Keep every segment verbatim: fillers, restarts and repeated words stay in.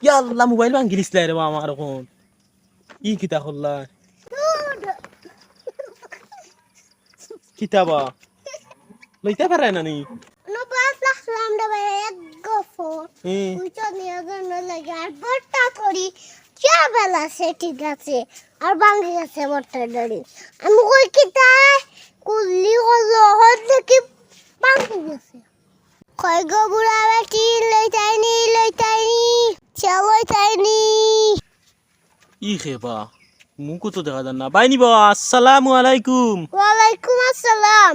ইয়া আল্লাহ, মোবাইল ভাঙ্গিলিছলায় রে বা আমার অখন। ই কিতা করলায়? কিতা বা? লইতা পাররায় না নি? নবাস রাখলাম রে ভাই, এক গফ। হুম। বুঝছো নি, ওজন্য লাগে। আর বট্টা করি, চা বেলা সে ঠিক আছে। আর ভাঙ্গি গেছে বট্টা দড়ি। আমি কই কিতা? কুল্লি করলো, হদ দেখি ভাঙ্গি গেছে। কই গো বুড়া বেটি, লইতাইনি, লইতাইনি, চা লইতাইনি। ই কে বা, মুখও তো দেখা যার না। ভাই নি বা, আসসালামু আলাইকুম। ওয়ালাইকুম আসসালাম।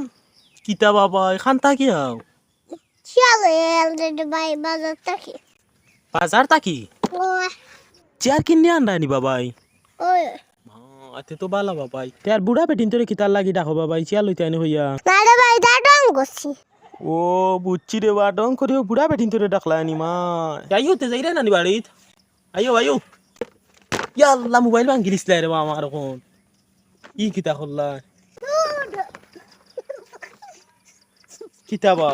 কিতা বাবা, এখান থাকি আও? চা লই আনতে ভাই, বাজার থাকি। বাজার থাকি? ও। চেয়ার কিনে আনরায় নি বাবাই? ওই। মা, আতে তো বালা বাবাই। তে আর বুড়া বেটিন্তরে কিতার লাগি ডাকো বাবাই, চেয়ার লইতায়নি কইয়া? না রে ভাই, দা ঢং করছি। ও, বুঝছি রে বা, ঢং করিও বুড়া বেটিন্তরে ডাকলায় নি মা। যাইও তে যাইরায় না নি বাড়িত? আইও, আইও। ইয়া আল্লাহ, মোবাইল ভাঙ্গিলিছলায় রে বা আমার অখন। ই কিতা করলায়? কিতা বা?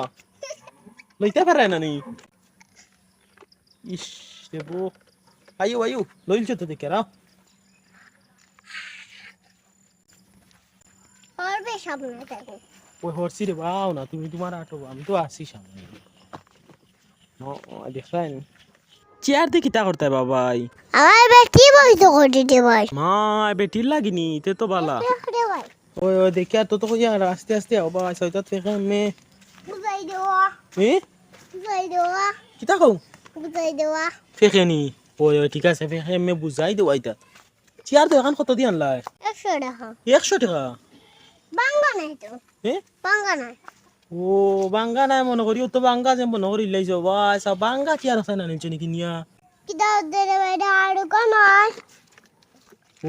লইতা পাররায় না নি? ইস, রে বো। আইও, আইও। লইলছো তো দেখি, রাও। হরবে সামনে থাকো। ওই হরছি রে বা, আও না, তুমি তুমার আটো, আমি তো আছি সামনে। ও, ও, দেখরায় নি? চেয়ার দি কিতা করতায় বাবাই? আমার বেটি বই তো করে দে ভাই। মা, বেটির লাগি নি, তে তো বালা। দেখ রে ভাই। ওই, ওই, দেখি আর তো, তো কইয়া আর আস্তে আস্তে আও বাবা, ছয়টা থেকে মে। বুঝাই দেওয়া। এ? বুঝাই দেওয়া। কিতা কও? বুঝাই দেওয়া। ফেকে নি? ওই, ওই, ঠিক আছে, ফেকে মে বুঝাই দেওয়া ইতা। চেয়ার তো এখান কত দি আনলায়? একশো টাকা। একশো টাকা? ভাঙ্গা নাই তো। এ? ভাঙ্গা নাই। ও, ভাঙ্গা নাই মনো করি, ও তো ভাঙ্গা যে মনো করি লাইছো। বাহ, আচ্ছা, ভাঙ্গা চেয়ার আছে না নিচে নাকি নিয়া? কিতা দে রে ভাই, এটা আর কোন নাই?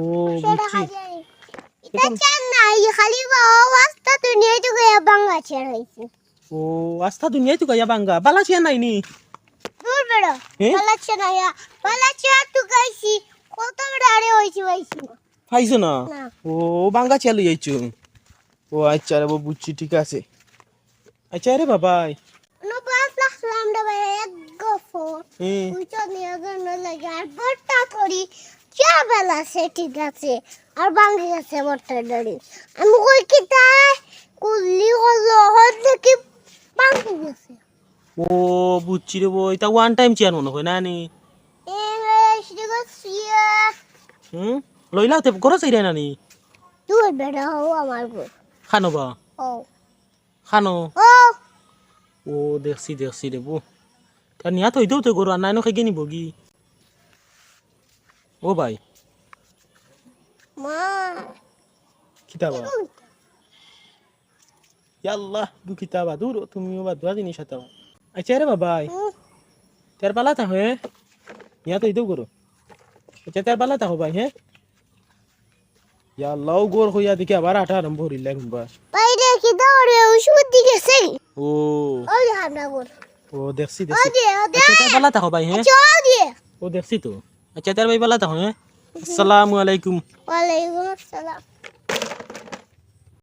ও, একশো টাকা বুঝছি। দিয়ে। এটা চেয়ার নাই, খালি বা-, ও আস্তা দুনিয়ায় তো গিয়া ভাঙ্গা চেয়ার হইছে। ও, আস্তা দুনিয়ায় তো গিয়া ভাঙ্গা। বালা চেয়ার নাই নি? দূর বেড়া। এ? বালা চেয়ার নাই, বালা চেয়ার তো গাইছি। কত বেড়া আরে হইছে পাইছি না। পাইছো না? না। ও, ভাঙ্গা চেয়ার লই আইছো। ও আচ্ছা রে, ও বুঝছি, ঠিক আছে। আচ্ছা রে বাবাই। নবাস রাখলাম রে ভাই, এক গফ। হুম। বুঝছো নি, ওজন্য লাগে। আর বট্টা করি, চা বেলা সে ঠিক আছে। আর ভাঙ্গি গেছে বট্টা দড়ি। আমি কই কিতা? কুল্লি করলো, হদ দেখি ভাঙ্গি গেছে। ও, বুঝছি রে বো, ইতা one time চেয়ার মনো কয় না নি? এ, ভাই, আসলে গো চেয়ার। হুম? লইলাও তে, গরো চাইরায় না নি? দূর বেটা, ও আমার গো। খানো বা? ও। খানো? ও। ও, দেখছি, দেখছি রে বো। তা নিয়া থই দেও তে গরো, আর নাইনো খেগে নিবো গি? ও ভাই। মা। কিতা বা? ইয়াল্লাহ, গু কিতা বা, দূর, তুমিও বা দোয়া জিনিস আতাও। আচ্ছা রে বাবাই, হুম। তের বালা থাকো, হে? ইয়াত এই দৌ করো। আচ্ছা, তের বালা থাকো ভাই, হে? ইয়াল্লাহ, ও গোর কইয়া দেখি আবার আটা আরম্ভ করিল এখন বা। ভাই রে, কিতা করে ওষুধ দি গেছে? ও। ওই যে আমরা গোর। ও, দেখছি, ও দেখছি। দে, ও দে। আচ্ছা, তের বালা থাকো ভাই, হে? আচ্ছা, ও দে। ও, দেখছি তো। আচ্ছা, তের ভাই বালা থাকো, হে? আসসালামু আলাইকুম। ওয়ালাইকুম আসসালাম।